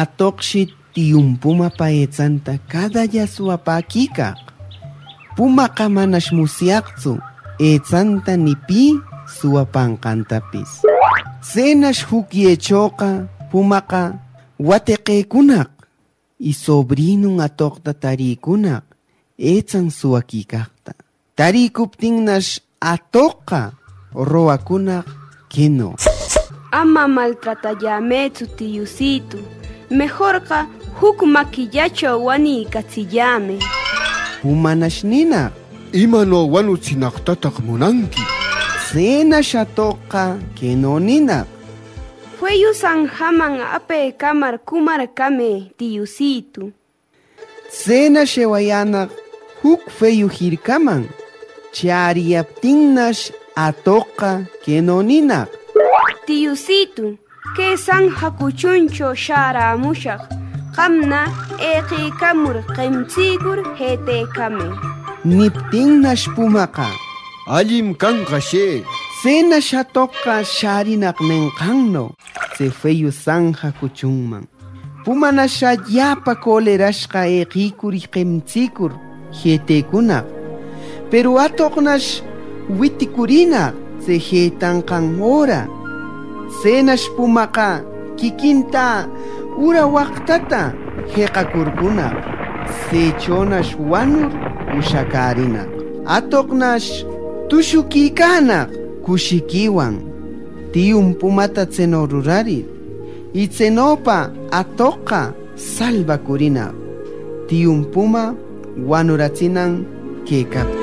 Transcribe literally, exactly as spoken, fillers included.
Atoqshi tiyun pumapa etsanta cadalla suwapäquicaq. Pumaqa manash musyaqtsu etsanta ni pi suwapanqantapis. Tsenash jucyechoqa pumaqa wateqecunaq y sobrinun atoqta tarïcunaq etsan suwaquicaqta. Tarïcuptinnash atoqqa rogacunaq queno: Ama maltratallämëtsu, tiyusitu. Mejorqa juc maquillacho wanïcatsillämë. Pumanash ninaq: ¿Imano wanutsinaqtataq munanqui? Tsenash atoqqa queno ninaq: Feyu sanjaman apëcamar cumarcamë, tiyusitu. Tsenash ewayänaq juc feyu jircaman. Chäriyaptinnash atoqqa queno ninaq: Tiyusitu, que sanja cuchuncho shäramushaq, qamna eqicamur qemtsicur jetecamë. Niptinnash pumaqa: Allim canqa, shë. Tsenash atoqqa shärinaq nenqanno tse feyu sanja cuchunman. Pumanash allapa colerashqa eqicur y qemtsicur jetecunaq. Peru atoqnash witicurinaq tse jetanqan öra. Tsenash pumaqa quiquinta ura waqtata jeqacurcunaq. Tsechonash wanur ushacärinaq. Atoqnash tushuquicänaq cushiquiwan. Tiyun pumata tseno rurarir, y tsenopa atoqqa salvacurinaq, tiyun puma wanuratsinan quecaptin.